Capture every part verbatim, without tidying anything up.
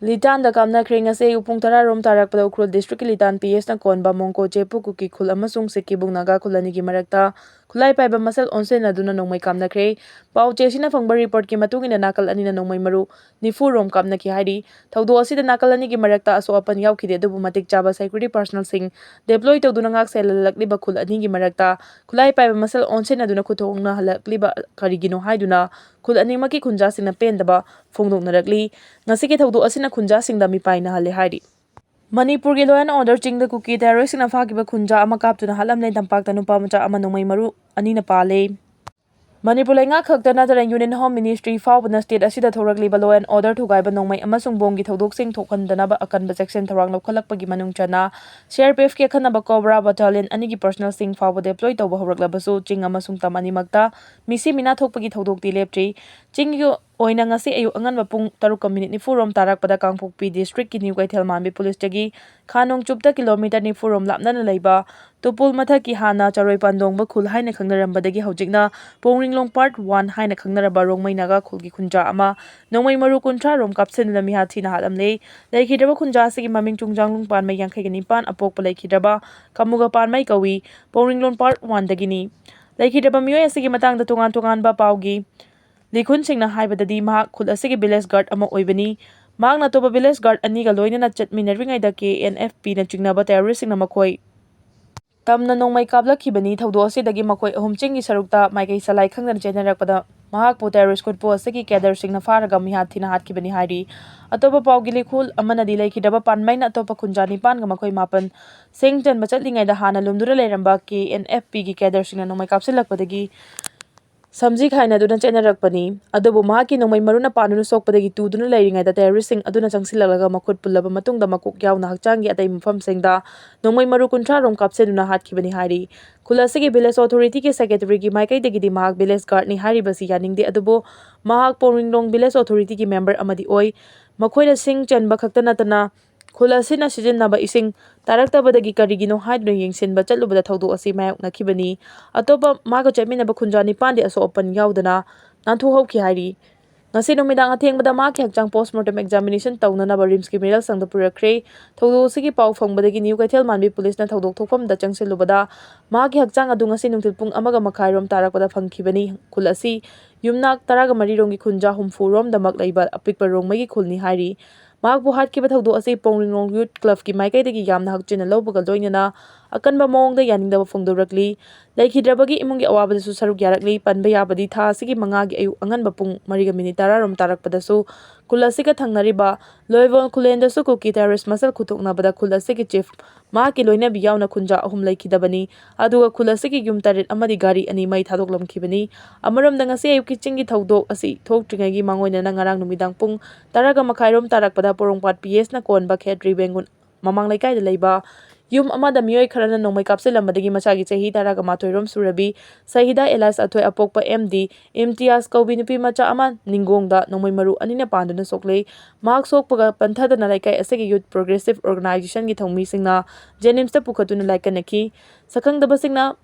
ꯂꯤꯇꯥꯟꯗ ꯀꯥꯞꯅꯈ꯭ꯔꯦ꯫ ꯉꯁꯤ ꯑꯌꯨꯛ ꯄꯨꯡ ꯇꯔꯥ ꯔꯣꯝ ꯇꯥꯔꯛꯄꯗ ꯎꯈ꯭ꯔꯨꯜ ꯗꯤꯁꯇ꯭ꯔꯤꯛꯀꯤ ꯂꯤꯇꯥꯟ ꯄꯤ ꯑꯦꯁꯅ ꯀꯣꯟꯕ ꯃꯣꯡꯀꯣ ꯆꯦꯄꯨ ꯀꯨꯀꯤ ꯈꯨꯜ ꯑꯃꯁꯨꯡ ꯁꯤꯛꯀꯤ ꯕꯨꯡ ꯅꯥꯒꯥ ꯈꯨꯜ ꯑꯅꯤꯒꯤ ꯃꯔꯛꯇ ꯈꯨꯠꯂꯥꯏ ꯄꯥꯏꯕ ꯃꯁꯦꯜ ꯑꯣꯟꯁꯤꯟꯅꯗꯨꯅ ꯅꯣꯡꯃꯩ ꯀꯥꯞꯅꯈ꯭ꯔꯦ꯫ ꯄꯥꯎ ꯆꯦꯁꯤꯅ ꯐꯪꯕ ꯔꯤꯄꯣꯔꯠꯀꯤ ꯃꯇꯨꯡ ꯏꯟꯅ ꯅꯥꯀꯜ ꯑꯅꯤꯅ ꯅꯣꯡꯃꯩ ꯃꯔꯨ ꯅꯤꯐꯨ ꯔꯣꯝ ꯀꯥꯞꯅꯈꯤ ꯍꯥꯏꯔꯤ꯫ ꯊꯧꯗꯣꯛ ꯑꯁꯤꯗ ꯅꯥꯀꯜ ꯑꯅꯤꯒꯤ ꯃꯔꯛꯇ ꯑꯁꯣꯛ ꯑꯄꯟ ꯌꯥꯎꯈꯤꯗꯦ, ꯑꯗꯨꯕꯨ ꯃꯇꯤꯛ ꯆꯥꯕ ꯁꯦꯀ꯭ꯌꯨꯔꯤꯇꯤ ꯄꯥꯔꯁꯅꯦꯜꯁꯤꯡ ꯗꯦꯄ꯭ꯂꯣꯏ ꯇꯧꯗꯨꯅ ꯉꯥꯛ ꯁꯦꯜꯍꯜꯂꯛꯂꯤꯕ ꯈꯨꯜ ꯑꯅꯤꯒꯤ ꯃꯔꯛꯇ ꯈꯨꯠꯂꯥꯏ ꯄꯥꯏꯕ ꯃꯁꯦꯜ ꯑꯣꯟꯁꯤꯟꯅꯗꯨꯅ ꯈꯨꯠꯊꯣꯛꯅꯍꯜꯂꯛꯂꯤꯕ ꯀꯔꯤꯒꯤꯅꯣ ꯍꯥꯏꯗꯨꯅ ꯈꯨꯜ ꯑꯅꯤꯃꯛꯀꯤ ꯈꯨꯟꯖꯥꯁꯤꯡꯅ ꯄꯦꯟꯗꯕ ꯐꯣꯡꯗꯣꯛꯅꯔꯛꯂꯤ꯫ ꯉꯁꯤꯒꯤ ꯊꯧꯗꯣꯛ ꯑꯁꯤꯅ ꯈꯨꯟꯖꯥꯁꯤꯡꯗ ꯃꯤꯄꯥꯏꯅꯍꯜꯂꯦ ꯍꯥꯏꯔꯤ꯫ ꯃꯅꯤꯄꯨꯔꯒꯤ ꯂꯣ ꯑꯦꯟ ꯑꯣꯔꯗꯔ ꯆꯤꯡꯗ ꯀꯨꯀꯤ ꯇꯦꯔꯣꯔꯤꯁ꯭ꯠꯁꯤꯡꯅ ꯐꯥꯈꯤꯕ ꯈꯨꯟꯖꯥ ꯑꯃ ꯀꯥꯞꯇꯨꯅ ꯍꯥꯠꯂꯝꯂꯦ꯫ ꯇꯝꯄꯥꯛꯇ ꯅꯨꯄꯥ ꯃꯆꯥ ꯑꯃ ꯅꯣꯡꯃꯩ ꯃꯔꯨ ꯑꯅꯤꯅ ꯄꯥꯜꯂꯦ꯫ ꯃꯅꯤꯄꯨꯔ ꯂꯩꯉꯥꯛ ꯈꯛꯇ ꯅꯠꯇꯅ ꯌꯨꯅꯤꯌꯟ ꯍꯣꯝ ꯃꯤꯅꯤꯁꯇ꯭ꯔꯤ ꯐꯥꯎꯕꯅ ꯁ꯭ꯇꯦꯠ ꯑꯁꯤꯗ ꯊꯣꯔꯛꯂꯤꯕ ꯂꯣ ꯑꯦꯟ ꯑꯣꯔꯗꯔ ꯊꯨꯒꯥꯏꯕ, ꯅꯣꯡꯃꯩ ꯑꯃꯁꯨꯡ ꯕꯣꯝꯒꯤ ꯊꯧꯗꯣꯛꯁꯤꯡ ꯊꯣꯛꯍꯟꯗꯅꯕ ꯑꯀꯟꯕ ꯆꯦꯛꯁꯤꯟ ꯊꯧꯔꯥꯡ ꯂꯧꯈꯠꯂꯛꯄꯒꯤ ꯃꯅꯨꯡ ꯆꯟꯅ ꯁꯤ ꯑꯥꯔ ꯄꯤ ꯑꯦꯐꯀꯤ ꯑꯈꯟꯅꯕ ꯀꯣꯕ꯭ꯔꯥ ꯕꯇꯥꯂꯤꯌꯟ ꯑꯅꯤꯒꯤ ꯄꯔꯁꯅꯦꯜꯁꯤꯡ ꯐꯥꯎꯕ ꯗꯦꯄ꯭ꯂꯣꯏ ꯇꯧꯕ ꯍꯧꯔꯛꯂꯕꯁꯨ, ꯆꯤꯡ ꯑꯃꯁꯨꯡ ꯇꯝ ꯑꯅꯤꯃꯛꯇ ꯃꯤꯁꯤ ꯃꯤꯅꯥ ꯊꯣꯛꯄꯒꯤ ꯊꯧꯗꯣꯛꯇꯤ ꯂꯦꯞꯇ꯭ꯔꯤ꯫ ꯆꯤꯡꯒꯤ ꯑꯣꯏꯅ ꯉꯁꯤ ꯑꯌꯨꯛ ꯑꯉꯟꯕ ꯄꯨꯡ ꯇꯔꯨꯛꯀ ꯃꯤꯅꯤꯠ ꯅꯤꯐꯨ ꯔꯣꯝ ꯇꯥꯔꯛꯄꯗ ꯀꯥꯡꯄꯣꯛꯄꯤ ꯗꯤꯁꯇ꯭ꯔꯤꯛꯀꯤ ꯅ꯭ꯌꯨ ꯀꯩꯊꯦꯜ ꯃꯥꯟꯕꯤ ꯄꯨꯂꯤꯁꯇꯒꯤ ꯈꯥ ꯅꯣꯡꯆꯨꯞꯇ ꯀꯤꯂꯣꯃꯤꯇꯔ ꯅꯤꯐꯨ ꯔꯣꯝ ꯂꯥꯞꯅꯅ ꯂꯩꯕ ꯇꯨꯄꯨꯜ ꯃꯊꯛꯀꯤ, ꯍꯥꯟꯅ ꯆꯔꯣꯏ ꯄꯥꯟꯗꯣꯡꯕ ꯈꯨꯜ ꯍꯥꯏꯅ ꯈꯪꯅꯔꯝꯕꯗꯒꯤ ꯍꯧꯖꯤꯛꯅ ꯄꯣꯡꯔꯤꯡꯂꯣꯡ ꯄꯥꯔꯠ ꯋꯥꯟ ꯍꯥꯏꯅ ꯈꯪꯅꯔꯕ ꯔꯣꯡꯃꯩ ꯅꯥꯒꯥ ꯈꯨꯜꯒꯤ ꯈꯨꯟꯖꯥ ꯑꯃ ꯅꯣꯡꯃꯩ ꯃꯔꯨ ꯀꯨꯟꯊ꯭ꯔꯥ ꯔꯣꯝ ꯀꯥꯞꯁꯤꯟꯗꯨꯅ ꯃꯤꯍꯥꯠ ꯊꯤꯅ ꯍꯥꯠꯂꯝꯂꯦ꯫ ꯂꯩꯈꯤꯗ꯭ꯔꯕ ꯈꯨꯟꯖꯥ ꯑꯁꯤꯒꯤ ꯃꯃꯤꯡ ꯆꯨꯡꯖꯥꯡꯂꯨꯡ ꯄꯥꯟꯕ ꯌꯥꯡꯈꯩꯒ ꯅꯤꯄꯥꯟ, ꯑꯄꯣꯛꯄ ꯂꯩꯈꯤꯗ꯭ꯔꯕ ꯀꯃꯨꯒ ꯄꯥꯟꯃꯩ ꯀꯧꯏ, ꯄꯣꯡꯔꯤꯡꯂꯣꯡ ꯄꯥꯔꯠ ꯋꯥꯟꯗꯒꯤꯅꯤ꯫ ꯂꯩꯈꯤꯗ꯭ꯔꯕ ꯃꯤꯑꯣꯏ ꯑꯁꯤꯒꯤ ꯃꯇꯥꯡꯗ ꯇꯣꯉꯥꯟ ꯇꯣꯉꯥꯟꯕ ꯄꯥꯎꯒꯤ ꯂꯤꯈꯨꯟꯁꯤꯡꯅ ꯍꯥꯏꯕꯗꯗꯤ, ꯃꯍꯥꯛ ꯈꯨꯜ ꯑꯁꯤꯒꯤ ꯚꯤꯂꯦꯖ ꯒꯥꯔꯗ ꯑꯃ ꯑꯣꯏꯕꯅꯤ꯫ ꯃꯍꯥꯛꯅ ꯑꯇꯣꯞꯄ ꯚꯤꯂꯦꯖ ꯒꯥꯔꯗ ꯑꯅꯤꯒ ꯂꯣꯏꯅꯅ ꯆꯠꯃꯤꯟꯅꯔꯤꯉꯩꯗ ꯀꯦ ꯑꯦꯟ ꯑꯦꯐ ꯄꯤꯅ ꯆꯤꯡꯅꯕ ꯇꯦꯔꯣꯔꯤꯁ꯭ꯠꯁꯤꯡꯅ ꯃꯈꯣꯏ ꯇꯝꯅ ꯅꯣꯡꯃꯩ ꯀꯥꯞꯂꯛꯈꯤꯕꯅꯤ꯫ ꯊꯧꯗꯣꯛ ꯑꯁꯤꯗꯒꯤ ꯃꯈꯣꯏ ꯑꯍꯨꯝ ꯆꯤꯡꯒꯤ ꯁꯔꯨꯛꯇ ꯃꯥꯏꯀꯩ ꯆꯂꯥꯏ ꯈꯪꯗꯅ ꯆꯦꯟꯅꯔꯛꯄꯗ ꯃꯍꯥꯛꯄꯨ ꯇꯦꯔꯣꯔꯤꯁ꯭ꯠ ꯈꯨꯠꯄꯨ ꯑꯁꯤꯒꯤ ꯀꯦꯗꯔꯁꯤꯡꯅ ꯐꯥꯔꯒ ꯃꯤꯍꯥꯠ ꯊꯤꯅ ꯍꯥꯠꯈꯤꯕꯅꯤ ꯍꯥꯏꯔꯤ꯫ ꯑꯇꯣꯞꯄ ꯄꯥꯎꯒꯤ ꯂꯤꯈꯨꯜ ꯑꯃꯅꯗꯤ, ꯂꯩꯈꯤꯗ꯭ꯔꯕ ꯄꯥꯟꯃꯩꯅ ꯑꯇꯣꯞꯄ ꯈꯨꯟꯖꯥ ꯅꯤꯄꯥꯟꯒ ꯃꯈꯣꯏ ꯃꯥꯄꯟ ꯁꯤꯡ ꯆꯟꯕ ꯆꯠꯂꯤꯉꯩꯗ ꯍꯥꯟꯅ ꯂꯨꯝꯗꯨꯅ ꯂꯩꯔꯝꯕ ꯀꯦ ꯑꯦꯟ ꯑꯦꯐ ꯄꯤꯒꯤ ꯀꯦꯗꯔꯁꯤꯡꯅ ꯅꯣꯡꯃꯩ ꯀꯥꯞꯁꯤꯜꯂꯛꯄꯗꯒꯤ ꯁꯝꯖꯤ ꯈꯥꯏꯅꯗꯨꯅ ꯆꯦꯟꯅꯔꯛꯄꯅꯤ꯫ ꯑꯗꯨꯕꯨ ꯃꯍꯥꯛꯀꯤ ꯅꯣꯡꯃꯩ ꯃꯔꯨꯅ ꯄꯥꯟꯗꯨꯅ ꯁꯣꯛꯄꯗꯒꯤ ꯇꯨꯗꯨꯅ ꯂꯩꯔꯤꯉꯩꯗ ꯇꯦꯔꯣꯔꯤꯁ꯭ꯠꯁꯤꯡ ꯑꯗꯨꯅ ꯆꯪꯁꯤꯜꯂꯛꯂꯒ ꯃꯈꯨꯠ ꯄꯨꯜꯂꯕ ꯃꯇꯨꯡꯗ ꯃꯀꯣꯛ ꯌꯥꯎꯅ ꯍꯛꯆꯥꯡꯒꯤ ꯑꯇꯩ ꯃꯐꯝꯁꯤꯡꯗ ꯅꯣꯡꯃꯩ ꯃꯔꯨ ꯀꯨꯟꯊ꯭ꯔꯥ ꯔꯣꯝ ꯀꯥꯞꯁꯤꯟꯗꯨꯅ ꯍꯥꯠꯈꯤꯕꯅꯤ ꯍꯥꯏꯔꯤ꯫ ꯈꯨꯜ ꯑꯁꯤꯒꯤ ꯚꯤꯂꯦꯖ ꯑꯣꯊꯣꯔꯤꯇꯤꯒꯤ ꯁꯦꯀ꯭ꯔꯦꯇꯔꯤꯒꯤ ꯃꯥꯏꯀꯩꯗꯒꯤꯗꯤ ꯃꯍꯥꯛ ꯚꯤꯂꯦꯖ ꯒꯥꯔꯗꯅꯤ ꯍꯥꯏꯔꯤꯕꯁꯤ ꯌꯥꯅꯤꯡꯗꯦ, ꯑꯗꯨꯕꯨ ꯃꯍꯥꯛ ꯄꯣꯡꯔꯤꯡꯂꯣꯡ ꯚꯤꯂꯦꯖ ꯑꯣꯊꯣꯔꯤꯇꯤꯒꯤ ꯃꯦꯝꯕꯔ ꯑꯃꯗꯤ ꯑꯣꯏ꯫ ꯃꯈꯣꯏꯅ ꯁꯤꯡ ꯆꯟꯕ ꯈꯛꯇ ꯅꯠꯇꯅ ꯈꯨꯜ ꯑꯁꯤꯅ ꯁꯤꯖꯤꯟꯅꯕ ꯏꯁꯤꯡ ꯇꯥꯔꯛꯇꯕꯗꯒꯤ ꯀꯔꯤꯒꯤꯅꯣ ꯍꯥꯏꯗꯨꯅ ꯌꯦꯡꯁꯤꯟꯕ ꯆꯠꯂꯨꯕꯗ ꯊꯧꯗꯣꯛ ꯑꯁꯤ ꯃꯥꯌꯣꯛꯅꯈꯤꯕꯅꯤ꯫ ꯑꯇꯣꯞꯄ ꯃꯥꯒ ꯆꯠꯃꯤꯟꯅꯕ ꯈꯨꯟꯖꯥ ꯅꯤꯄꯥꯟꯗꯤ ꯑꯁꯣꯛ ꯑꯄꯟ ꯌꯥꯎꯗꯅ ꯅꯥꯟꯊꯣꯛꯍꯧꯈꯤ ꯍꯥꯏꯔꯤ꯫ ꯉꯁꯤ ꯅꯨꯃꯤꯗꯥꯡ ꯑꯊꯦꯡꯕꯗ ꯃꯍꯥꯛꯀꯤ ꯍꯛꯆꯥꯡ post mortem examination ꯇꯧꯅꯅꯕ ꯔꯤꯝꯁꯀꯤ ꯃꯤꯔꯦꯜ ꯁꯪꯗ ꯄꯨꯔꯛꯈ꯭ꯔꯦ꯫ ꯊꯧꯗꯣꯛ ꯑꯁꯤꯒꯤ ꯄꯥꯎ ꯐꯪꯕꯗꯒꯤ ꯅ꯭ꯌꯨ ꯀꯩꯊꯦꯜ ꯃꯥꯟꯕꯤ ꯄꯨꯂꯤꯁꯅ ꯊꯧꯗꯣꯛ ꯊꯣꯛꯐꯝꯗ ꯆꯪꯁꯤꯜꯂꯨꯕꯗ ꯃꯍꯥꯛꯀꯤ ꯍꯛꯆꯥꯡ ꯑꯗꯨ ꯉꯁꯤ ꯅꯨꯡꯊꯤꯜ ꯄꯨꯡ ꯑꯃꯒ ꯃꯈꯥꯏꯔꯣꯝ ꯇꯥꯔꯛꯄꯗ ꯐꯪꯈꯤꯕꯅꯤ꯫ ꯈꯨꯜ ꯑꯁꯤ ꯌꯨꯝꯅꯥꯛ ꯇꯔꯥꯒ ꯃꯔꯤꯔꯣꯝꯒꯤ ꯈꯨꯟꯖꯥ ꯍꯨꯝꯐꯨꯔꯣꯝꯗꯃꯛ ꯂꯩꯕ ꯑꯄꯤꯛꯄ ꯔꯣꯡꯃꯩꯒꯤ ꯈꯨꯜꯅꯤ ꯍꯥꯏꯔꯤ꯫ ꯃꯍꯥꯛꯄꯨ ꯍꯥꯠꯈꯤꯕ ꯊꯧꯗꯣꯛ ꯑꯁꯤ ꯄꯣꯡꯔꯤꯡꯂꯣꯡ ꯌꯨꯠ ꯀ꯭ꯂꯕꯀꯤ ꯃꯥꯏꯀꯩꯗꯒꯤ ꯌꯥꯝꯅ ꯍꯛꯆꯤꯟꯅ ꯂꯧꯕꯒ ꯂꯣꯏꯅꯅ ꯑꯀꯟꯕ ꯃꯑꯣꯡꯗ ꯌꯥꯅꯤꯡꯗꯕ ꯐꯣꯡꯗꯣꯔꯛꯂꯤ꯫ ꯂꯩꯈꯤꯗ꯭ꯔꯕꯒꯤ ꯏꯃꯨꯡꯒꯤ ꯑꯋꯥꯕꯗꯁꯨ ꯁꯔꯨꯛ ꯌꯥꯔꯛꯂꯤ꯫ ꯄꯟꯕ ꯌꯥꯕꯗꯤ ꯊꯥ ꯑꯁꯤꯒꯤ ꯃꯉꯥꯒꯤ ꯑꯌꯨꯛ ꯑꯉꯟꯕ ꯄꯨꯡ ꯃꯔꯤꯒ ꯃꯤꯅꯤꯠ ꯇꯔꯥꯔꯣꯝ ꯇꯥꯔꯛꯄꯗꯁꯨ ꯈꯨꯜ ꯑꯁꯤꯒ ꯊꯪꯅꯔꯤꯕ ꯂꯣꯏꯕꯣꯟ ꯈꯨꯂꯦꯟꯗꯁꯨ ꯀꯨꯀꯤ terrorist ꯃꯁꯦꯜ ꯈꯨꯠꯊꯣꯛꯅꯕꯗ ꯈꯨꯜ ꯑꯁꯤꯒꯤ chief ꯃꯍꯥꯛꯀꯤ ꯂꯣꯏꯅꯕꯤ ꯌꯥꯎꯅ ꯈꯨꯟꯖꯥ ꯑꯍꯨꯝ ꯂꯩꯈꯤꯗꯕꯅꯤ꯫ ꯑꯗꯨꯒ ꯈꯨꯜ ꯑꯁꯤꯒꯤ ꯌꯨꯝ ꯇꯔꯦꯠ ꯑꯃꯗꯤ ꯒꯥꯔꯤ ꯑꯅꯤ ꯃꯩ ꯊꯥꯗꯣꯛꯂꯝꯈꯤꯕꯅꯤ꯫ ꯑꯃꯔꯣꯝꯗ ꯉꯁꯤ ꯑꯌꯨꯛꯀꯤ ꯆꯤꯡꯒꯤ ꯊꯧꯗꯣꯛ ꯑꯁꯤ ꯊꯣꯛꯇ꯭ꯔꯤꯉꯩꯒꯤ ꯃꯥꯡꯑꯣꯏꯅꯅ ꯉꯔꯥꯡ ꯅꯨꯃꯤꯗꯥꯡ ꯄꯨꯡ ꯇꯔꯥꯒ ꯃꯈꯥꯏꯔꯣꯝ ꯇꯥꯔꯛꯄꯗ ꯄꯣꯔꯣꯝꯄꯥꯠ P S ꯅ ꯀꯣꯟꯕ ꯈꯦꯇ꯭ꯔꯤ ꯕꯦꯡꯒꯨꯟ ꯃꯃꯥꯡ ꯂꯩꯀꯥꯏꯗ ꯂꯩꯕ ꯌꯨꯝ ꯑꯃꯗ ꯃꯤꯑꯣꯏ ꯈꯔꯅ ꯅꯣꯡꯃꯩ ꯀꯥꯞꯁꯤꯜꯂꯝꯕꯗꯒꯤ ꯃꯁꯥꯒꯤ ꯆꯍꯤ ꯇꯔꯥꯒ ꯃꯥꯊꯣꯏꯔꯣꯝ ꯁꯨꯔꯕꯤ ꯁꯍꯤꯗꯥ ꯑꯦꯂꯥꯏꯁ ꯑꯊꯣꯏ ꯑꯄꯣꯛꯄ M D ꯏꯝꯇꯤꯌꯥꯖ ꯀꯧꯕꯤ ꯅꯨꯄꯤ ꯃꯆꯥ ꯑꯃ ꯅꯤꯡꯒꯣꯡꯗ ꯅꯣꯡꯃꯩ ꯃꯔꯨ ꯑꯅꯤꯅ ꯄꯥꯟꯗꯨꯅ ꯁꯣꯛꯂꯦ꯫ ꯃꯍꯥꯛ ꯁꯣꯛꯄꯒ ꯄꯟꯊꯗꯅ ꯂꯩꯀꯥꯏ ꯑꯁꯤꯒꯤ Youth Progressive Organization ꯒꯤ ꯊꯧꯃꯤꯁꯤꯡꯅ JNIMS ꯇ ꯄꯨꯈꯠꯇꯨꯅ ꯂꯥꯏꯀꯠꯅꯈꯤ꯫ ꯁꯛꯈꯪꯗꯕꯁꯤꯡꯅ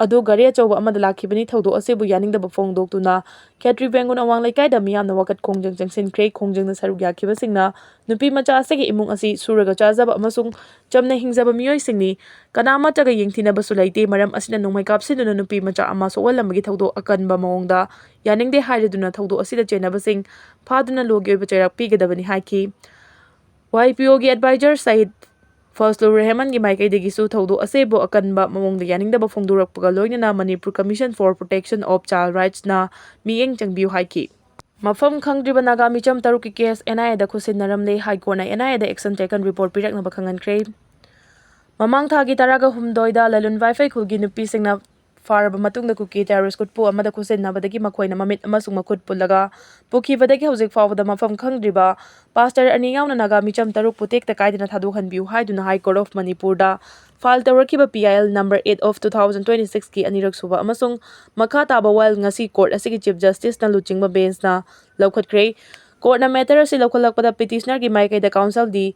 ꯑꯗꯨ ꯒꯥꯔꯤ ꯑꯆꯧꯕ ꯑꯃꯗ ꯂꯥꯛꯈꯤꯕꯅꯤ꯫ ꯊꯧꯗꯣꯛ ꯑꯁꯤꯕꯨ ꯌꯥꯅꯤꯡꯗꯕ ꯐꯣꯡꯗꯣꯛꯇꯨꯅ ꯈꯦꯇ꯭ꯔꯤ ꯕꯦꯡꯒꯨꯟ ꯑꯋꯥꯡ ꯂꯩꯀꯥꯏꯗ ꯃꯤꯌꯥꯝꯅ ꯋꯥꯀꯠ ꯈꯣꯡꯖꯪ ꯆꯪꯁꯤꯟꯈ꯭ꯔꯦ꯫ ꯈꯣꯡꯖꯪꯗ ꯁꯔꯨꯛ ꯌꯥꯈꯤꯕꯁꯤꯡꯅ ꯅꯨꯄꯤ ꯃꯆꯥ ꯑꯁꯤꯒꯤ ꯏꯃꯨꯡ ꯑꯁꯤ ꯁꯨꯔꯒ ꯆꯥꯖꯕ ꯑꯃꯁꯨꯡ ꯆꯝꯅ ꯍꯤꯡꯖꯕ ꯃꯤꯑꯣꯏꯁꯤꯡꯅꯤ꯫ ꯀꯅꯥꯃꯠꯇꯒ ꯌꯦꯡꯊꯤꯅꯕꯁꯨ ꯂꯩꯇꯦ꯫ ꯃꯔꯝ ꯑꯁꯤꯅ ꯅꯣꯡꯃꯩ ꯀꯥꯞꯁꯤꯟꯗꯨꯅ ꯅꯨꯄꯤ ꯃꯆꯥ ꯑꯃ ꯁꯣꯛꯍꯜꯂꯝꯕꯒꯤ ꯊꯧꯗꯣꯛ ꯑꯀꯟꯕ ꯃꯑꯣꯡꯗ ꯌꯥꯅꯤꯡꯗꯦ ꯍꯥꯏꯔꯗꯨꯅ ꯊꯧꯗꯣꯛ ꯑꯁꯤꯗ ꯆꯦꯟꯅꯕꯁꯤꯡ ꯐꯥꯗꯨꯅ ꯂꯣꯒꯤ ꯑꯣꯏꯕ ꯆꯩꯔꯥꯛ ꯄꯤꯒꯗꯕꯅꯤ ꯍꯥꯏꯈꯤ꯫ Y P O ꯒꯤ advisor ꯁꯌꯤꯗ ꯐꯖꯂꯨꯔ ꯔꯦꯍꯃꯟꯒꯤ ꯃꯥꯏꯀꯩꯗꯒꯤꯁꯨ ꯊꯧꯗꯣꯛ ꯑꯁꯤꯕꯨ ꯑꯀꯟꯕ ꯃꯑꯣꯡꯗ ꯌꯥꯅꯤꯡꯗꯕ ꯐꯣꯡꯗꯣꯔꯛꯄꯒ ꯂꯣꯏꯅꯅ Manipur Commission for Protection of Child Rights ꯅ ꯃꯤꯠꯌꯦꯡ ꯆꯪꯕꯤꯌꯨ ꯍꯥꯏꯈꯤ꯫ ꯃꯐꯝ ꯈꯪꯗ꯭ꯔꯤꯕ ꯅꯥꯒꯥ ꯃꯤꯆꯝ ꯇꯔꯨꯛꯀꯤ case N I A the ꯈꯨꯠꯁꯤꯟꯅꯔꯝꯂꯦ꯫ High Court ꯅ N I A the action taken report ꯄꯤꯔꯛꯅꯕ ꯈꯪꯍꯟꯈ꯭ꯔꯦ꯫ ꯃꯃꯥꯡ ꯊꯥꯒꯤ ꯇꯔꯥꯒ ꯍꯨꯝꯗꯣꯏꯗ ꯂꯩꯂꯨꯟ ꯋꯥꯏꯐꯩ ꯈꯨꯜꯒꯤ ꯅꯨꯄꯤꯁꯤꯡꯅ ꯐꯥꯔꯕ ꯃꯇꯨꯡꯗ ꯀꯨꯀꯤ terrorist ꯒꯨꯠꯄꯨ ꯑꯃꯗ ꯈꯨꯠꯁꯤꯟꯅꯕꯗꯒꯤ ꯃꯈꯣꯏꯅ ꯃꯃꯤꯠ ꯑꯃꯁꯨꯡ ꯃꯈꯨꯠ ꯄꯨꯜꯂꯒ ꯄꯨꯈꯤꯕꯗꯒꯤ ꯍꯧꯖꯤꯛ ꯐꯥꯎꯕꯗ ꯃꯐꯝ ꯈꯪꯗ꯭ꯔꯤꯕ pastor ꯑꯅꯤ ꯌꯥꯎꯅ ꯅꯥꯒꯥ ꯃꯤꯆꯝ ꯇꯔꯨꯛꯄꯨ ꯇꯦꯛꯇ ꯀꯥꯏꯗꯅ ꯊꯥꯗꯣꯛꯍꯟꯕꯤꯌꯨ ꯍꯥꯏꯗꯨꯅ High Court of ꯃꯅꯤꯄꯨꯔꯗ file ꯇꯧꯔꯛꯈꯤꯕ P I L number eight of two thousand twenty six ꯀꯤ ꯑꯅꯤꯔꯛ ꯁꯨꯕ ꯑꯃꯁꯨꯡ ꯃꯈꯥ ꯇꯥꯕ ꯋꯥꯌꯦꯜ ꯉꯁꯤ court ꯑꯁꯤꯒꯤ Chief Justice ꯅ ꯂꯨꯆꯤꯡꯕ bench ꯅ ꯂꯧꯈꯠꯈ꯭ꯔꯦ꯫ Court ꯅ matter ꯑꯁꯤ ꯂꯧꯈꯠꯂꯛꯄꯗ petitioner ꯒꯤ ꯃꯥꯏꯀꯩꯗ counsel ꯗꯤ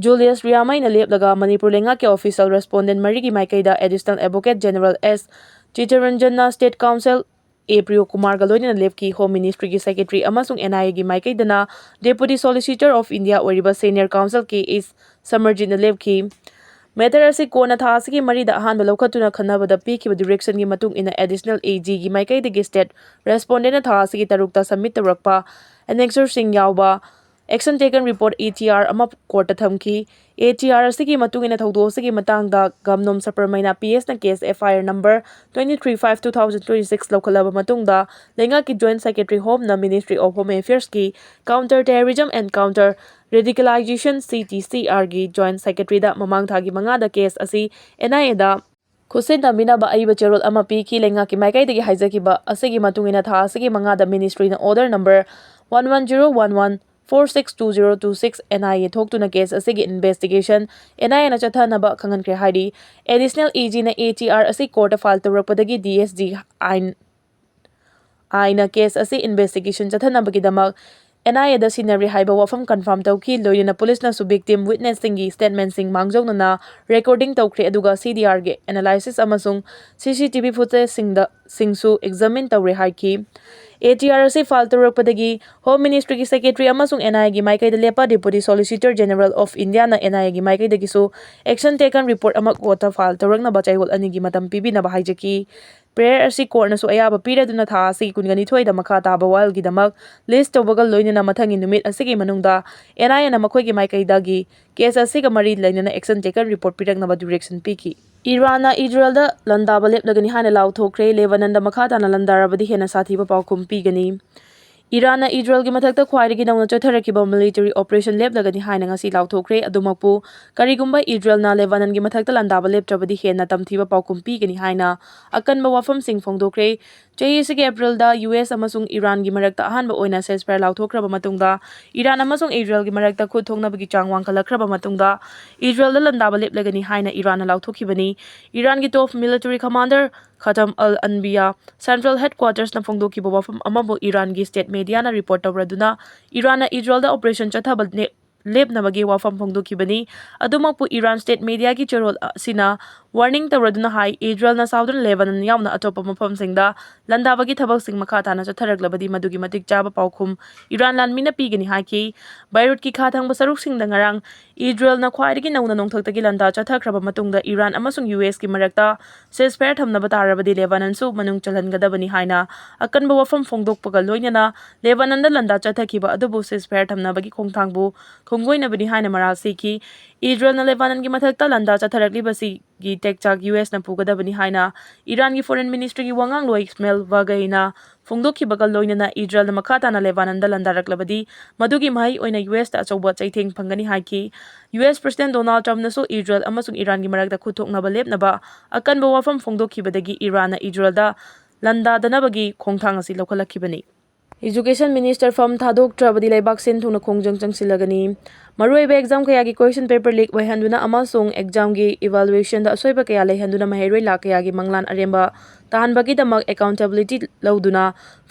ꯖꯨꯂꯤꯌꯁ ꯔꯤꯌꯥꯃꯩꯅ ꯂꯦꯞꯂꯒ ꯃꯅꯤꯄꯨꯔ ꯂꯩꯉꯥꯛꯀꯤ official respondent ꯃꯔꯤꯒꯤ ꯃꯥꯏꯀꯩꯗ Additional Advocate General S ꯆꯤꯇꯔꯟꯖꯟꯅ state counsel ꯑꯦ ꯄ꯭ꯔꯤꯌꯣ ꯀꯨꯃꯥꯔꯒ ꯂꯣꯏꯅꯅ ꯂꯦꯞꯈꯤ꯫ Home Ministryꯒꯤ Secretary ꯑꯃꯁꯨꯡ NIAꯒꯤ ꯃꯥꯏꯀꯩꯗꯅ Deputy Solicitor of India ꯑꯣꯏꯔꯤꯕ Senior Counsel ꯀꯦ ꯑꯦꯁ ꯁꯃꯔꯖꯤꯠꯅ ꯂꯦꯞꯈꯤ꯫ Matter ꯑꯁꯤ ꯀꯣꯟꯅ ꯊꯥ ꯑꯁꯤꯒꯤ ꯃꯔꯤꯗ ꯑꯍꯥꯟꯕ ꯂꯧꯈꯠꯇꯨꯅ ꯈꯟꯅꯕꯗ ꯄꯤꯈꯤꯕ directionꯒꯤ ꯃꯇꯨꯡ ꯏꯟꯅ Additional AGꯒꯤ ꯃꯥꯏꯀꯩꯗꯒꯤ State Respondentꯅ ꯊꯥ ꯑꯁꯤꯒꯤ ꯇꯔꯨꯛꯇ submit ꯇꯧꯔꯛꯄ annexureꯁꯤꯡ ꯌꯥꯎꯕ Action Taken Report, ATR, ꯑꯃ courtꯇ ꯊꯝꯈꯤ꯫ ATR ꯑꯁꯤꯒꯤ ꯃꯇꯨꯡ ꯏꯟꯅ ꯊꯧꯗꯣꯛ ꯑꯁꯤꯒꯤ ꯃꯇꯥꯡꯗ ꯒꯝꯅꯣꯝ ꯁꯄꯔꯃꯩꯅ PS ꯅ case FIR number twenty three five two thousand twenty six ꯂꯧꯈꯠꯂꯕ ꯃꯇꯨꯡꯗ, ꯂꯩꯉꯥꯛꯀꯤ Joint Secretary Homeꯅ Ministry of Home Affairsꯀꯤ Counter Terrorism and Counter Radicalization, CTCRꯒꯤ Joint Secretaryꯗ ꯃꯃꯥꯡ ꯊꯥꯒꯤ ꯃꯉꯥꯗ case ꯑꯁꯤ NIAꯗ ꯈꯨꯠꯁꯤꯟꯅꯕꯤꯅꯕ ꯑꯏꯕ ꯆꯦꯔꯣꯜ ꯑꯃ ꯄꯤꯈꯤ꯫ ꯂꯩꯉꯥꯛꯀꯤ ꯃꯥꯏꯀꯩꯗꯒꯤ ꯍꯥꯏꯖꯈꯤꯕ ꯑꯁꯤꯒꯤ ꯃꯇꯨꯡ ꯏꯟꯅ, ꯊꯥ ꯑꯁꯤꯒꯤ ꯃꯉꯥꯗ Ministryꯅ order number one one zero one one four six two zero two six NIA ꯊꯣꯛꯇꯨꯅ case ꯑꯁꯤꯒꯤ investigation NIAꯅ ꯆꯠꯊꯅꯕ ꯈꯪꯍꯟꯈ꯭ꯔꯦ ꯍꯥꯏꯔꯤ꯫ Additional AGꯅ ATR ꯑꯁꯤ courtꯇ file ꯇꯧꯔꯛꯄꯗꯒꯤ DSG ꯑꯥꯏꯟ ꯑꯥꯏꯟꯅ case ꯑꯁꯤ investigation ꯆꯠꯊꯅꯕꯒꯤꯗꯃꯛ NIAꯗ ꯁꯤꯟꯅꯔꯤ ꯍꯥꯏꯕ ꯋꯥꯐꯝ confirm ꯇꯧꯈꯤ꯫ ꯂꯣꯏꯅꯅ policeꯅꯁꯨ victim witnessꯁꯤꯡꯒꯤ statementꯁꯤꯡ ꯃꯥꯡꯖꯧꯅꯅ recording ꯇꯧꯈ꯭ꯔꯦ, ꯑꯗꯨꯒ CDRꯒꯤ analysis ꯑꯃꯁꯨꯡ CCTV footageꯁꯤꯡꯗ, ꯁꯤꯡꯁꯨ examine ꯇꯧꯔꯦ ꯍꯥꯏꯈꯤ꯫ ATR ꯑꯁꯤ file ꯇꯧꯔꯛꯄꯗꯒꯤ Home Ministryꯒꯤ Secretary ꯑꯃꯁꯨꯡ NIAꯒꯤ ꯃꯥꯏꯀꯩꯗ ꯂꯦꯞꯄ Deputy Solicitor General of Indiaꯅ NIAꯒꯤ ꯃꯥꯏꯀꯩꯗꯒꯤꯁꯨ action taken report ꯑꯃ courtꯇ file ꯇꯧꯔꯛꯅꯕ ꯆꯌꯣꯜ ꯑꯅꯤꯒꯤ ꯃꯇꯝ ꯄꯤꯕꯤꯅꯕ ꯍꯥꯏꯖꯈꯤ꯫ Prayer ꯑꯁꯤ courtꯅꯁꯨ ꯑꯌꯥꯕ ꯄꯤꯔꯗꯨꯅ ꯊꯥ ꯑꯁꯤꯒꯤ ꯀꯨꯟꯒ ꯅꯤꯊꯣꯏꯗ ꯃꯈꯥ ꯇꯥꯕ ꯋꯥꯌꯦꯜꯒꯤꯗꯃꯛ list ꯇꯧꯕꯒ ꯂꯣꯏꯅꯅ ꯃꯊꯪꯒꯤ ꯅꯨꯃꯤꯠ ꯑꯁꯤꯒꯤ ꯃꯅꯨꯡꯗ NIAꯅ ꯃꯈꯣꯏꯒꯤ ꯃꯥꯏꯀꯩꯗꯒꯤ case ꯑꯁꯤꯒ ꯃꯔꯤ ꯂꯩꯅꯅ action taken report ꯄꯤꯔꯛꯅꯕ direction ꯄꯤꯈꯤ꯫ ꯏꯔꯥꯟꯅ ꯏꯖꯔꯦꯜꯗ ꯂꯥꯟꯗꯥꯕ ꯂꯦꯞꯂꯒꯅꯤ ꯍꯥꯏꯅ ꯂꯥꯎꯊꯣꯛꯈ꯭ꯔꯦ꯫ ꯂꯦꯕꯥꯅꯟꯗ ꯃꯈꯥ ꯇꯥꯅ ꯂꯥꯟꯗꯥꯔꯕꯗꯤ ꯍꯦꯟꯅ ꯁꯥꯊꯤꯕ ꯄꯥꯎꯈꯨꯝ ꯄꯤꯒꯅꯤ꯫ ꯏꯔꯥꯟꯅ ꯏꯖꯔꯦꯜꯒꯤ ꯃꯊꯛꯇ ꯈ꯭ꯋꯥꯏꯗꯒꯤ ꯅꯧꯅ ꯆꯠꯊꯔꯛꯈꯤꯕ military operation ꯂꯦꯞꯂꯒꯅꯤ ꯍꯥꯏꯅ ꯉꯁꯤ ꯂꯥꯎꯊꯣꯛꯈ꯭ꯔꯦ꯫ ꯑꯗꯨꯃꯛꯄꯨ, ꯀꯔꯤꯒꯨꯝꯕ ꯏꯖꯔꯦꯜꯅ ꯂꯦꯕꯥꯅꯟꯒꯤ ꯃꯊꯛꯇ ꯂꯥꯟꯗꯥꯕ ꯂꯦꯞꯇ꯭ꯔꯕꯗꯤ ꯍꯦꯟꯅ ꯇꯝꯊꯤꯕ ꯄꯥꯎꯈꯨꯝ ꯄꯤꯒꯅꯤ ꯍꯥꯏꯅ ꯑꯀꯟꯕ ꯋꯥꯐꯝꯁꯤꯡ ꯐꯣꯡꯗꯣꯛꯈ꯭ꯔꯦ꯫ ꯆꯍꯤ ꯑꯁꯤꯒꯤ Aprilꯗ US ꯑꯃꯁꯨꯡ ꯏꯔꯥꯟꯒꯤ ꯃꯔꯛꯇ ꯑꯍꯥꯟꯕ ꯑꯣꯏꯅ ceasefire ꯂꯥꯎꯊꯣꯛꯈ꯭ꯔꯕ ꯃꯇꯨꯡꯗ, ꯏꯔꯥꯟ ꯑꯃꯁꯨꯡ ꯏꯖꯔꯦꯜꯒꯤ ꯃꯔꯛꯇ ꯈꯨꯠ ꯊꯣꯛꯅꯕꯒꯤ ꯆꯥꯡ ꯋꯥꯡꯈꯠꯂꯛꯈ꯭ꯔꯕ ꯃꯇꯨꯡꯗ, ꯏꯖꯔꯦꯜꯗ ꯂꯥꯟꯗꯥꯕ ꯂꯦꯞꯂꯒꯅꯤ ꯍꯥꯏꯅ ꯏꯔꯥꯟꯅ ꯂꯥꯎꯊꯣꯛꯈꯤꯕꯅꯤ꯫ ꯏꯔꯥꯟꯒꯤ top military commander ꯈꯇꯝ ꯑꯜ ꯑꯟꯕꯤꯌꯥ Central Headquartersꯅ ꯐꯣꯡꯗꯣꯛꯈꯤꯕ ꯋꯥꯐꯝ ꯑꯃꯕꯨ ꯏꯔꯥꯟꯒꯤ state mediaꯅ report ꯇꯧꯔꯗꯨꯅ, ꯏꯔꯥꯟꯅ ꯏꯖꯔꯦꯜꯗ operation ꯆꯠꯊꯕ ꯅꯦ-, ꯂꯦꯞꯅꯕꯒꯤ ꯋꯥꯐꯝ ꯐꯣꯡꯗꯣꯛꯈꯤꯕꯅꯤ꯫ ꯑꯗꯨꯃꯛꯄꯨ, ꯏꯔꯥꯟ state mediaꯒꯤ ꯆꯦꯔꯣꯜ ꯑꯁꯤꯅ warning ꯇꯧꯔꯗꯨꯅ ꯍꯥꯏ, ꯏꯖꯔꯦꯜꯅ Southern Lebanon ꯌꯥꯎꯅ ꯑꯇꯣꯞꯄ ꯃꯐꯝꯁꯤꯡꯗ ꯂꯥꯟꯗꯥꯕꯒꯤ ꯊꯕꯛꯁꯤꯡ ꯃꯈꯥ ꯇꯥꯅ ꯆꯠꯊꯔꯛꯂꯕꯗꯤ ꯃꯗꯨꯒꯤ ꯃꯇꯤꯛ ꯆꯥꯕ ꯄꯥꯎꯈꯨꯝ ꯏꯔꯥꯟ ꯂꯥꯟꯃꯤꯅ ꯄꯤꯒꯅꯤ ꯍꯥꯏꯈꯤ꯫ ꯕꯩꯔꯨꯠꯀꯤ ꯈꯥ ꯊꯪꯕ ꯁꯔꯨꯛꯁꯤꯡꯗ ꯉꯔꯥꯡ ꯏꯖꯔꯦꯜꯅ ꯈ꯭ꯋꯥꯏꯗꯒꯤ ꯅꯧꯅ ꯅꯣꯡꯊꯛꯇꯒꯤ ꯂꯥꯟꯗꯥ ꯆꯠꯊꯈ꯭ꯔꯕ ꯃꯇꯨꯡꯗ ꯏꯔꯥꯟ ꯑꯃꯁꯨꯡ ꯌꯨ ꯑꯦꯁꯀꯤ ꯃꯔꯛꯇ ceasefire ꯊꯝꯅꯕ ꯇꯥꯔꯕꯗꯤ ꯂꯦꯕꯥꯅꯟꯁꯨ ꯃꯅꯨꯡ ꯆꯜꯍꯟꯒꯗꯕꯅꯤ ꯍꯥꯏꯅ ꯑꯀꯟꯕ ꯋꯥꯐꯝ ꯐꯣꯡꯗꯣꯛꯄꯒ ꯂꯣꯏꯅꯅ ꯂꯦꯕꯥꯅꯟꯗ ꯂꯥꯟꯗꯥ ꯆꯠꯊꯈꯤꯕ ꯑꯗꯨꯕꯨ ceasefire ꯊꯝꯅꯕꯒꯤ ꯈꯣꯡꯊꯥꯡꯕꯨ ꯈꯣꯡꯒꯣꯏꯅꯕꯅꯤ ꯍꯥꯏꯅ ꯃꯔꯥꯜ ꯁꯤꯈꯤ꯫ ꯏꯖꯔꯦꯜꯅ ꯂꯦꯕꯥꯅꯟꯒꯤ ꯃꯊꯛꯇ ꯂꯥꯟꯗꯥ ꯆꯠꯊꯔꯛꯂꯤꯕꯁꯤꯒꯤ ꯇꯦꯛꯆꯥꯛ ꯌꯨ ꯑꯦꯁꯅ ꯄꯨꯒꯗꯕꯅꯤ ꯍꯥꯏꯅ ꯏꯔꯥꯟꯒꯤ Foreign Ministryꯒꯤ ꯋꯥꯉꯥꯡꯂꯣꯏ ꯏꯁꯃꯦꯜ ꯕꯥꯒꯩꯅ ꯐꯣꯡꯗꯣꯛꯈꯤꯕꯒ ꯂꯣꯏꯅꯅ ꯏꯖꯔꯦꯜꯅ ꯃꯈꯥ ꯇꯥꯅ ꯂꯦꯕꯥꯅꯟꯗ ꯂꯥꯟꯗꯥꯔꯛꯂꯕꯗꯤ ꯃꯗꯨꯒꯤ ꯃꯍꯩ ꯑꯣꯏꯅ ꯌꯨ ꯑꯦꯁꯇ ꯑꯆꯧꯕ ꯆꯩꯊꯦꯡ ꯐꯪꯒꯅꯤ ꯍꯥꯏꯈꯤ꯫ ꯌꯨ ꯑꯦꯁ President Donald Trumpꯅꯁꯨ ꯏꯖꯔꯦꯜ ꯑꯃꯁꯨꯡ ꯏꯔꯥꯟꯒꯤ ꯃꯔꯛꯇ ꯈꯨꯠꯊꯣꯛꯅꯕ ꯂꯦꯞꯅꯕ ꯑꯀꯟꯕ ꯋꯥꯐꯝ ꯐꯣꯡꯗꯣꯛꯈꯤꯕꯗꯒꯤ ꯏꯔꯥꯟꯅ ꯏꯖꯔꯦꯜꯗ ꯂꯥꯟꯗꯥꯗꯅꯕꯒꯤ ꯈꯣꯡꯊꯥꯡ ꯑꯁꯤ ꯂꯧꯈꯠꯂꯛꯈꯤꯕꯅꯤ꯫ Education Minister ꯐꯝ ꯊꯥꯗꯣꯛꯇ꯭ꯔꯕꯗꯤ ꯂꯩꯕꯥꯛ ꯁꯤꯟ ꯊꯨꯡꯅ ꯈꯣꯡꯖꯪ ꯆꯪꯁꯤꯜꯂꯒꯅꯤ꯫ ꯃꯔꯨꯑꯣꯏꯕ exam ꯀꯌꯥꯒꯤ question paper leak ꯑꯣꯏꯍꯟꯗꯨꯅ ꯑꯃꯁꯨꯡ examꯒꯤ evaluationꯗ ꯑꯁꯣꯏꯕ ꯀꯌꯥ ꯂꯩꯍꯟꯗꯨꯅ ꯃꯍꯩꯔꯣꯏ ꯂꯥꯈ ꯀꯌꯥꯒꯤ ꯃꯪꯂꯥꯟ ꯑꯔꯦꯝꯕ ꯇꯥꯍꯟꯕꯒꯤꯗꯃꯛ accountability ꯂꯧꯗꯨꯅ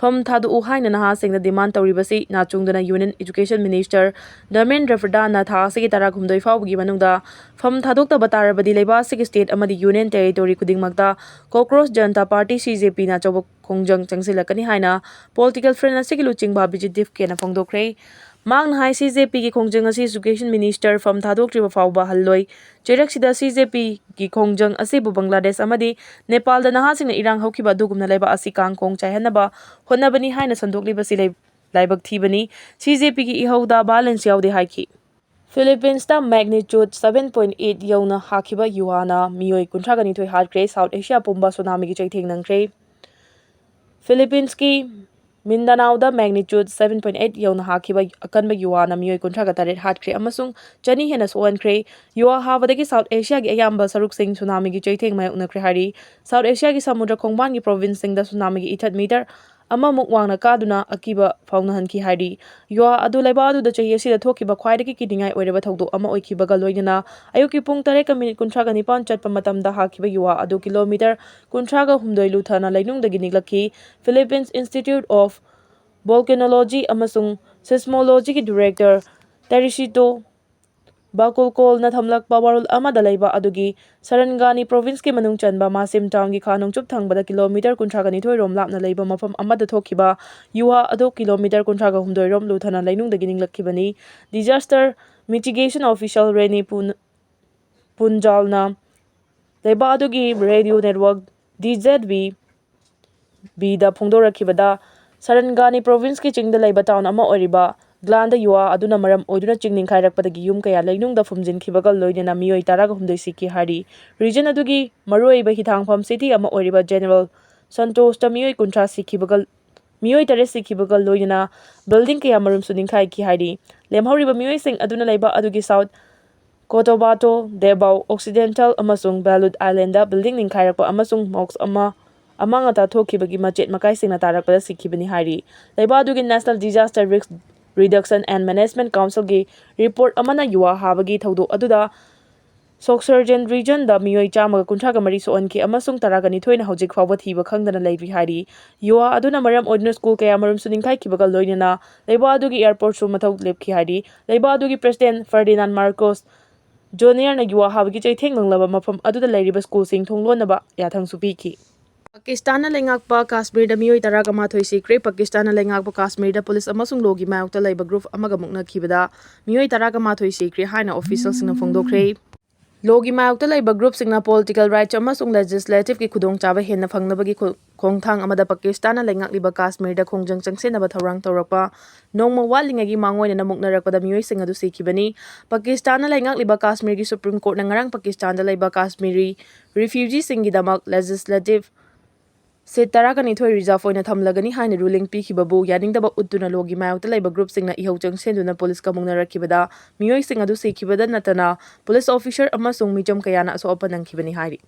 ꯐꯝ ꯊꯥꯗꯣꯛꯎ ꯍꯥꯏꯅ ꯅꯍꯥꯁꯤꯡꯅ demand ꯇꯧꯔꯤꯕꯁꯤ ꯅꯥꯆꯨꯡꯗꯅ Union Education Minister Dharmendra ꯄ꯭ꯔꯙꯥꯟꯅ ꯊꯥ ꯑꯁꯤꯒꯤ ꯇꯔꯥꯍꯨꯝꯗꯣꯏ ꯐꯥꯎꯕꯒꯤ ꯃꯅꯨꯡꯗ ꯐꯝ ꯊꯥꯗꯣꯛꯇꯕ ꯇꯥꯔꯕꯗꯤ ꯂꯩꯕꯥꯛ ꯑꯁꯤꯒꯤ state ꯑꯃꯗꯤ Union Territory ꯈꯨꯗꯤꯡꯃꯛꯇ Cockroach Janata Party CJPꯅ ꯑꯆꯧꯕ ꯈꯣꯡꯖꯪ ꯆꯪꯁꯤꯜꯂꯛꯀꯅꯤ ꯍꯥꯏꯅ political front ꯑꯁꯤꯒꯤ ꯂꯨꯆꯤꯡꯕ ꯑꯕꯤꯖꯤꯠ ꯗꯤꯞꯀꯦꯅ ꯐꯣꯡꯗꯣꯛꯈ꯭ꯔꯦ꯫ ꯃꯍꯥꯛꯅ ꯍꯥꯏ, CJPꯒꯤ ꯈꯣꯡꯖꯪ ꯑꯁꯤ Education Minister ꯐꯝ ꯊꯥꯗꯣꯛꯇ꯭ꯔꯤꯕ ꯐꯥꯎꯕ ꯍꯜꯂꯣꯏ꯫ ꯆꯩꯔꯛꯁꯤꯗ CJPꯒꯤ ꯈꯣꯡꯖꯪ ꯑꯁꯤꯕꯨ ꯕꯪꯒ꯭ꯂꯥꯗꯦꯁ ꯑꯃꯗꯤ ꯅꯦꯄꯥꯜꯗ ꯅꯍꯥꯁꯤꯡꯅ ꯏꯔꯥꯡ ꯍꯧꯈꯤꯕ ꯑꯗꯨꯒꯨꯝꯅ ꯂꯩꯕꯥꯛ ꯑꯁꯤ ꯀꯥꯡ ꯈꯣꯡ ꯆꯥꯏꯍꯟꯅꯕ ꯍꯣꯠꯅꯕꯅꯤ ꯍꯥꯏꯅ ꯁꯟꯗꯣꯛꯂꯤꯕꯁꯤ ꯂꯩ-, ꯂꯥꯏꯕꯛ ꯊꯤꯕꯅꯤ꯫ CJPꯒꯤ ꯏꯍꯧꯗ violence ꯌꯥꯎꯗꯦ ꯍꯥꯏꯈꯤ꯫ Philippinesꯇ magnitude seven point eight ꯌꯧꯅ ꯍꯥꯈꯤꯕ ꯌꯨꯍꯥꯅ ꯃꯤꯑꯣꯏ ꯀꯨꯟꯊ꯭ꯔꯥꯒ ꯅꯤꯊꯣꯏ ꯍꯥꯠꯈ꯭ꯔꯦ꯫ South Asia ꯄꯨꯝꯕ tsunamiꯒꯤ ꯆꯩꯊꯦꯡ ꯅꯪꯈ꯭ꯔꯦ꯫ Philippines ꯀꯤ Mindanaoꯗ magnitude seven point eight ꯌꯧꯅ ꯍꯥꯈꯤꯕ ꯑꯀꯟꯕ ꯌꯨꯍꯥꯅ ꯃꯤꯑꯣꯏ ꯀꯨꯟꯊ꯭ꯔꯥꯒ ꯇꯔꯦꯠ ꯍꯥꯠꯈ꯭ꯔꯦ ꯑꯃꯁꯨꯡ ꯆꯅꯤ ꯍꯦꯟꯅ ꯁꯣꯛꯍꯟꯈ꯭ꯔꯦ꯫ ꯌꯨꯍꯥ ꯍꯥꯕꯗꯒꯤ South Asiaꯒꯤ ꯑꯌꯥꯝꯕ ꯁꯔꯨꯛꯁꯤꯡ tsunamiꯒꯤ ꯆꯩꯊꯦꯡ ꯃꯥꯌꯣꯛꯅꯈ꯭ꯔꯦ ꯍꯥꯏꯔꯤ꯫ South Asiaꯒꯤ ꯁꯃꯨꯗ꯭ꯔ ꯈꯣꯡꯕꯥꯟꯒꯤ provinceꯁꯤꯡꯗ tsunamiꯒꯤ ꯏꯊꯠ meter ꯑꯃꯃꯨꯛ ꯋꯥꯡꯅ ꯀꯥꯗꯨꯅ ꯑꯀꯤꯕ ꯐꯥꯎꯅꯍꯟꯈꯤ ꯍꯥꯏꯔꯤ꯫ ꯌꯨꯍꯥ ꯑꯗꯨ ꯂꯩꯕꯥꯛ ꯑꯗꯨꯗ ꯆꯍꯤ ꯑꯁꯤꯗ ꯊꯣꯛꯈꯤꯕ ꯈ꯭ꯋꯥꯏꯗꯒꯤ ꯀꯤꯅꯤꯡꯉꯥꯏ ꯑꯣꯏꯔꯕ ꯊꯧꯗꯣꯛ ꯑꯃ ꯑꯣꯏꯈꯤꯕꯒ ꯂꯣꯏꯅꯅ ꯑꯌꯨꯛꯀꯤ ꯄꯨꯡ ꯇꯔꯦꯠꯀ minute ꯀꯨꯟꯊ꯭ꯔꯥꯒ ꯅꯤꯄꯥꯟ ꯆꯠꯄ ꯃꯇꯝꯗ ꯍꯥꯈꯤꯕ ꯌꯨꯍꯥ ꯑꯗꯨ kilometer ꯀꯨꯟꯊ꯭ꯔꯥꯒ ꯍꯨꯝꯗꯣꯏ ꯂꯨꯊꯅ ꯂꯩꯅꯨꯡꯗꯒꯤ ꯅꯤꯛꯂꯛꯈꯤ꯫ Philippines Institute of Volcanology ꯑꯃꯁꯨꯡ Seismologyꯒꯤ director Teresito ꯕꯥꯀꯨꯜꯀꯣꯜꯅ ꯊꯝꯂꯛꯄ ꯋꯥꯔꯣꯜ ꯑꯃꯗ ꯂꯩꯕ ꯑꯗꯨꯒꯤ ꯁꯔꯟꯒꯥꯅꯤ ꯄ꯭ꯔꯣꯚꯤꯟꯁꯀꯤ ꯃꯅꯨꯡ ꯆꯟꯕ ꯃꯥꯁꯤꯝ ꯇꯥꯎꯟꯒꯤ ꯈꯥ ꯅꯣꯡꯆꯨꯞ ꯊꯪꯕꯗ ꯀꯤꯂꯣꯃꯤꯇꯔ ꯀꯨꯟꯊ꯭ꯔꯥꯒ ꯅꯤꯊꯣꯏ ꯔꯣꯝ ꯂꯥꯞꯅ ꯂꯩꯕ ꯃꯐꯝ ꯑꯃꯗ ꯊꯣꯛꯈꯤꯕ ꯌꯨꯍꯥ ꯑꯗꯨ ꯀꯤꯂꯣꯃꯤꯇꯔ ꯀꯨꯟꯊ꯭ꯔꯥꯒ ꯍꯨꯝꯗꯣꯏ ꯔꯣꯝ ꯂꯨꯊꯅ ꯂꯩꯅꯨꯡꯗꯒꯤ ꯅꯤꯡꯂꯛꯈꯤꯕꯅꯤ꯫ Disaster Mitigation Official ꯔꯦꯅꯤ ꯄꯨꯟ-, ꯄꯨꯟꯖꯥꯜꯅ ꯂꯩꯕꯥꯛ ꯑꯗꯨꯒꯤ radio network D Z V B ꯗ ꯐꯣꯡꯗꯣꯔꯛꯈꯤꯕꯗ, ꯁꯔꯟꯒꯥꯅꯤ ꯄ꯭ꯔꯣꯚꯤꯟꯁꯀꯤ ꯆꯤꯡꯗ ꯂꯩꯕ ꯇꯥꯎꯟ ꯑꯃ ꯑꯣꯏꯔꯤꯕ ꯒ꯭ꯂꯥꯟꯗ ꯌꯨꯍꯥ ꯑꯗꯨꯅ ꯃꯔꯝ ꯑꯣꯏꯗꯨꯅ ꯆꯤꯡ ꯅꯤꯡꯈꯥꯏꯔꯛꯄꯗꯒꯤ ꯌꯨꯝ ꯀꯌꯥ ꯂꯩꯅꯨꯡꯗ ꯐꯨꯝꯖꯤꯟꯈꯤꯕꯒ ꯂꯣꯏꯅꯅ ꯃꯤꯑꯣꯏ ꯇꯔꯥꯒ ꯍꯨꯝꯗꯣꯏ ꯁꯤꯈꯤ ꯍꯥꯏꯔꯤ꯫ ꯔꯤꯖꯟ ꯑꯗꯨꯒꯤ ꯃꯔꯨꯑꯣꯏꯕ ꯍꯤꯊꯥꯡꯐꯝ ꯁꯤꯇꯤ ꯑꯃ ꯑꯣꯏꯔꯤꯕ ꯖꯦꯅꯔꯦꯜ ꯁꯟꯇꯣꯁꯇ ꯃꯤꯑꯣꯏ ꯀꯨꯟꯊ꯭ꯔꯥ ꯁꯤꯈꯤꯕꯒ, ꯃꯤꯑꯣꯏ ꯇꯔꯦꯠ ꯁꯤꯈꯤꯕꯒ ꯂꯣꯏꯅꯅ ꯕꯤꯜꯗꯤꯡ ꯀꯌꯥ ꯃꯔꯨꯝꯁꯨ ꯅꯤꯡꯈꯥꯏꯈꯤ ꯍꯥꯏꯔꯤ꯫ ꯂꯦꯝꯍꯧꯔꯤꯕ ꯃꯤꯑꯣꯏꯁꯤꯡ ꯑꯗꯨꯅ ꯂꯩꯕꯥꯛ ꯑꯗꯨꯒꯤ ꯁꯥꯎꯠ ꯀꯣꯇꯣꯕꯥꯇꯣ, ꯗꯦꯕꯥꯎ, ꯑꯣꯛꯁꯤꯗꯦꯟꯇꯜ ꯑꯃꯁꯨꯡ ꯕꯦꯂꯨꯠ ꯑꯥꯏꯂꯦꯟꯗ ꯕꯤꯜꯗꯤꯡ ꯅꯤꯡꯈꯥꯏꯔꯛꯄ ꯑꯃꯁꯨꯡ ꯃꯣꯛꯁ ꯑꯃ, ꯑꯃꯥꯡ ꯑꯇꯥ ꯊꯣꯛꯈꯤꯕꯒꯤ ꯃꯆꯦꯠ ꯃꯀꯥꯏꯁꯤꯡꯅ ꯇꯥꯔꯛꯄꯗ ꯁꯤꯈꯤꯕꯅꯤ ꯍꯥꯏꯔꯤ꯫ ꯂꯩꯕꯥꯛ ꯑꯗꯨꯒꯤ National Disaster Risk Reduction and Management Council ꯒꯤ ꯔꯤꯄꯣꯔꯠ ꯑꯃꯅ ꯌꯨꯍꯥ ꯍꯥꯕꯒꯤ ꯊꯧꯗꯣꯛ ꯑꯗꯨꯗ ꯁꯣꯛꯁꯔꯖꯦꯟ ꯔꯤꯖꯟꯗ ꯃꯤꯑꯣꯏ ꯆꯥꯝꯃꯒ ꯀꯨꯟꯊ꯭ꯔꯥꯒ ꯃꯔꯤ ꯁꯣꯛꯍꯟꯈꯤ ꯑꯃꯁꯨꯡ ꯇꯔꯥꯒ ꯅꯤꯊꯣꯏꯅ ꯍꯧꯖꯤꯛ ꯐꯥꯎꯕ ꯊꯤꯕ ꯈꯪꯗꯅ ꯂꯩꯔꯤ ꯍꯥꯏꯔꯤ꯫ ꯌꯨꯍꯥ ꯑꯗꯨꯅ ꯃꯔꯝ ꯑꯣꯏꯗꯨꯅ ꯁ꯭ꯀꯨꯜ ꯀꯌꯥ ꯃꯔꯨꯝꯁꯨ ꯅꯤꯡꯈꯥꯏꯈꯤꯕꯒ ꯂꯣꯏꯅꯅ ꯂꯩꯕꯥꯛ ꯑꯗꯨꯒꯤ ꯑꯦꯌꯔꯄꯣꯔꯠꯁꯨ ꯃꯊꯧ ꯂꯦꯞꯈꯤ ꯍꯥꯏꯔꯤ꯫ ꯂꯩꯕꯥꯛ ꯑꯗꯨꯒꯤ ꯄ꯭ꯔꯦꯁꯤꯗꯦꯟꯠ ꯐꯔꯗꯤꯅꯥꯟ ꯃꯥꯔꯀꯣꯁ ꯖꯨꯅꯤꯌꯔꯅ ꯌꯨꯍꯥ ꯍꯥꯕꯒꯤ ꯆꯩꯊꯦꯡ ꯅꯪꯂꯕ ꯃꯐꯝ ꯑꯗꯨꯗ ꯂꯩꯔꯤꯕ ꯁ꯭ꯀꯨꯜꯁꯤꯡ ꯊꯣꯡ ꯂꯣꯟꯅꯕ ꯌꯥꯊꯪꯁꯨ ꯄꯤꯈꯤ꯫ ꯄꯥꯀꯤꯁꯇꯥꯟꯅ ꯂꯩꯉꯥꯛꯄ ꯀꯥꯁꯃꯤꯔꯗ ꯃꯤꯑꯣꯏ ꯇꯔꯥꯒ ꯃꯥꯊꯣꯏ ꯁꯤꯈ꯭ꯔꯦ꯫ ꯄꯥꯀꯤꯁꯇꯥꯟꯅ ꯂꯩꯉꯥꯛꯄ ꯀꯥꯁꯃꯤꯔꯗ ꯄꯨꯂꯤꯁ ꯑꯃꯁꯨꯡ ꯂꯣꯒꯤ ꯃꯥꯌꯣꯛꯇ ꯂꯩꯕ ꯒ꯭ꯔꯨꯞ ꯑꯃꯒ ꯃꯨꯛꯅꯈꯤꯕꯗ ꯃꯤꯑꯣꯏ ꯇꯔꯥꯒ ꯃꯥꯊꯣꯏ ꯁꯤꯈ꯭ꯔꯦ ꯍꯥꯏꯅ ꯑꯣꯐꯤꯁꯤꯌꯦꯜꯁꯤꯡꯅ ꯐꯣꯡꯗꯣꯛꯈ꯭ꯔꯦ꯫ ꯂꯣꯒꯤ ꯃꯥꯌꯣꯛꯇ ꯂꯩꯕ ꯒ꯭ꯔꯨꯞꯁꯤꯡꯅ ꯄꯣꯂꯤꯇꯤꯀꯦꯜ ꯔꯥꯏꯠꯁ ꯑꯃꯁꯨꯡ ꯂꯦꯖꯤꯁꯂꯦꯇꯤꯚꯀꯤ ꯈꯨꯗꯣꯡꯆꯥꯕ ꯍꯦꯟꯅ ꯐꯪꯅꯕꯒꯤ ꯈꯨ-, ꯈꯣꯡꯊꯥꯡ ꯑꯃꯗ ꯄꯥꯀꯤꯁꯇꯥꯟꯅ ꯂꯩꯉꯥꯛꯂꯤꯕ ꯀꯥꯁꯃꯤꯔꯗ ꯈꯣꯡꯖꯪ ꯆꯪꯁꯤꯟꯅꯕ ꯊꯧꯔꯥꯡ ꯇꯧꯔꯛꯄ ꯅꯣꯡꯃ ꯋꯥꯠꯂꯤꯉꯩꯒꯤ ꯃꯥꯡꯑꯣꯏꯅꯅ ꯃꯨꯛꯅꯔꯛꯄꯗ ꯃꯤꯑꯣꯏꯁꯤꯡ ꯑꯗꯨ ꯁꯤꯈꯤꯕꯅꯤ꯫ ꯄꯥꯀꯤꯁꯇꯥꯟꯅ ꯂꯩꯉꯥꯛꯂꯤꯕ ꯀꯥꯁꯃꯤꯔꯒꯤ ꯁꯨꯄ꯭ꯔꯤꯝ ꯀꯣꯔꯠꯅ ꯉꯔꯥꯡ ꯄꯥꯀꯤꯁꯇꯥꯟꯗ ꯂꯩꯕ ꯀꯥꯁꯃꯤꯔꯤ ꯔꯤꯐ꯭ꯌꯨꯖꯤꯁꯤꯡꯒꯤꯗꯃꯛ ꯂꯦꯖꯤꯁꯂꯦꯇꯤꯚ ꯁꯤꯠ ꯇꯔꯥꯒ ꯅꯤꯊꯣꯏ ꯔꯤꯖꯥꯔꯚ ꯑꯣꯏꯅ ꯊꯝꯂꯒꯅꯤ ꯍꯥꯏꯅ ꯔꯨꯂꯤꯡ ꯄꯤꯈꯤꯕꯕꯨ ꯌꯥꯅꯤꯡꯗꯕ ꯎꯠꯇꯨꯅ ꯂꯣꯒꯤ ꯃꯥꯌꯣꯛꯇ ꯂꯩꯕ ꯒ꯭ꯔꯨꯞꯁꯤꯡꯅ ꯏꯍꯧ ꯆꯪꯁꯤꯟꯗꯨꯅ ꯄꯨꯂꯤꯁꯀ ꯃꯨꯛꯅꯔꯛꯈꯤꯕꯗ ꯃꯤꯑꯣꯏꯁꯤꯡ ꯑꯗꯨ ꯁꯤꯈꯤꯕꯗ ꯅꯠꯇꯅ ꯄꯨꯂꯤꯁ ꯑꯣꯐꯤꯁꯔ ꯑꯃꯁꯨꯡ ꯃꯤꯆꯝ ꯀꯌꯥꯅ ꯑꯁꯣꯛ ꯑꯄꯟ ꯅꯪꯈꯤꯕꯅꯤ ꯍꯥꯏꯔꯤ꯫